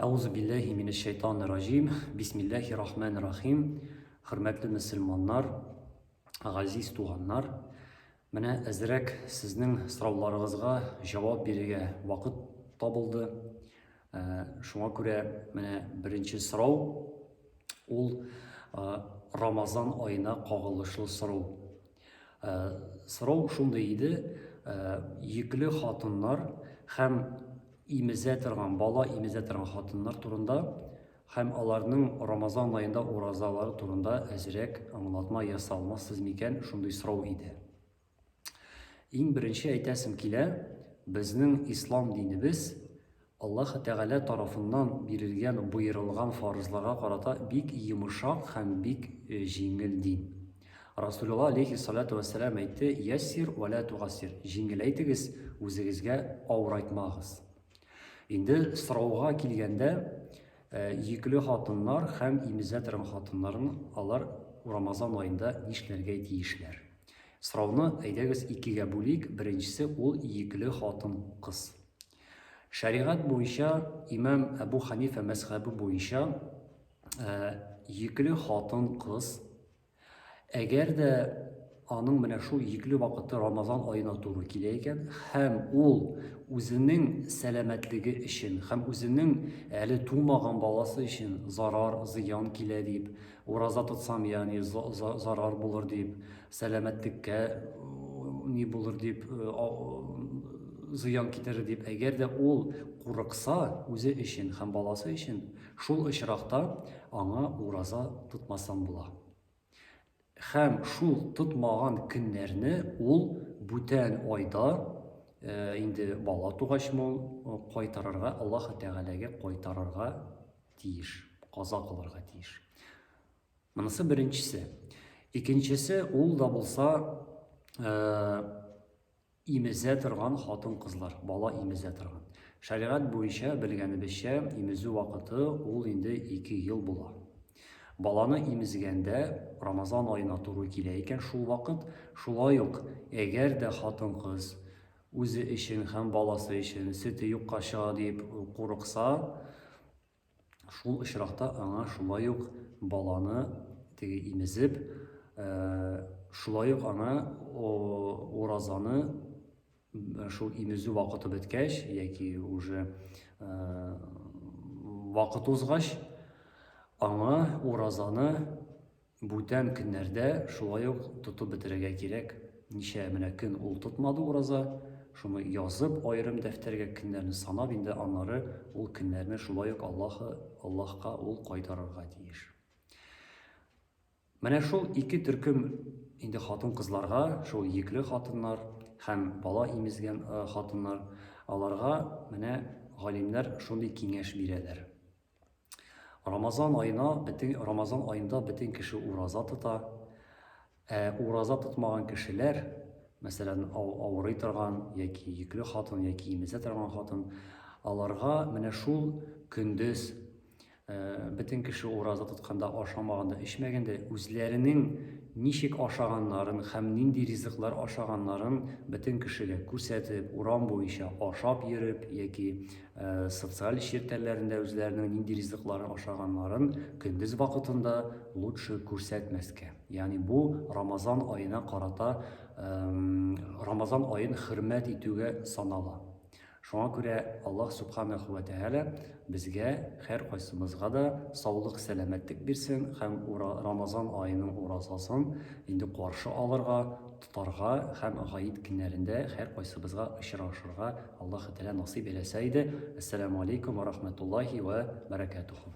Әгъузу билләһи минәш шәйтанир раҗим. Бисмиллаһир рахманир рахим. Хөрмәтле мөселманнар, газиз туганнар, менә әзрәк сезнең сорауларыгызга җавап бирергә вакыт табылды. Э, шуңа күрә менә беренче сорау ул э, Рамазан аена кагылышлы сорау. Э, сорау шундый иде, йөкле хатыннар һәм имезә торган, бала имезә торган хатыннар турында һәм аларның Рамазан аенда уразалары турында әзрәк аңлатма ясалмассыз микән, шундый сорау иде. Иң беренче әйтәсем килә, безнең ислам динебез Аллаһ Тәгалә тарафыннан бирелгән, боерылган фарызларга карата бик йомшак һәм бик җиңел дин. Расулулла алейхиссалату вәссәлам әйтте, Яссир вә лә тугассир, җиңеләйтегез, үзегезгә авырайтмагыз. Инде сорауга килгәндә, йөкле хатыннар һәм имезә торган хатыннарның алар Рамазан аенда нишләргә тиешләр? Сорауны, әйдәгез, икегә бүлик, беренчесе ул йөкле хатын-кыз. Шәригать буенча, имам Әбу Ханифа мәзхәбе буенча, йөкле хатын-кыз, әгәр дә аның менә шул йөкле вакыты Рамазан аена туры килә икән, һәм ул үзенең сәламәтлеге өчен һәм үзенең әле тумаган баласы өчен зарар, зыян килә дип, ураза тотсам, ягъни зарар булыр дип, сәламәтлеккә ни булыр дип, зыян китерер дип, әгәр дә ул курыкса үзе өчен һәм баласы өчен, шул очракта аңа ураза тотмасаң була. Һәм шул тотмаган көннәрне ул бүтән айда инде бала тугачмы ул кайтарырга, Аллаһ Тәгаләгә кайтарырга тиеш, каза кылырга тиеш. Монысы беренчесе. Икенчесе, ул да булса имезә торган хатын-кызлар, бала имезә торган. Шәригать буенча, белгәнебезчә, имезү вакыты ул инде 2 ел була. Баланы имезгәндә Рамазан аена туры килә икән шул вакыт, шулай ук, әгәр дә хатын-кыз үзе өчен һәм баласы өчен сөте юкка чыга дип курыкса, Шул очракта аңа шулай ук баланы теге имезеп, шулай ук аңа уразаны шул имезү вакыты беткәч яки уже вакыт узгач, аңа уразаны Бүтән көннәрдә шулай ук тотып бетерергә кирәк. Ничә менә көн ул тотмады ураза, шуны язып аерым дәфтәргә көннәрне санап инде аннары ул көннәрне шулай ук Аллаһы Аллаһка ул кайтарырга тиеш. Менә шул ике төркем инде хатын-кызларга, шул йөкле хатыннар һәм бала имезгән хатыннар, аларга менә галимнәр шундый киңәш бирәләр. Рамазан аена бөтен Рамазан аенда бөтен кеше ураза тота. Ә ураза тотмаган кешеләр, мәсәлән, авырый торган яки йөкле хатын яки имезә торган хатын, аларга менә шул көндез бөтен кеше ураза тотканда ашамаганда, эчмәгәндә үзләренең ничек ашаганнарын һәм нинди ризыклар ашаганнарын бөтен кешегә күрсәтеп, урам буенча ашап йөреп яки социаль челтәрләрендә үзләренең нинди ризыкларын ашаганнарын көндез вакытында лучше күрсәтмәскә. Ягъни бу Рамазан аена карата Рамазан аен хөрмәт итүгә санала. Шуңа күрә Аллаһ Субханаху ва Тәгалә безгә һәркайсыбызга да саулык, сәламәтлек бирсен һәм Рамазан аеның уразасын инде каршы алырга, тотарга һәм гает көннәрендә һәркайсыбызга очрашырга Аллаһ Тәгалә насыйп әйләсә иде. Әссәламү алейкум ва рахматуллаһи ва бәрәкәтүһү.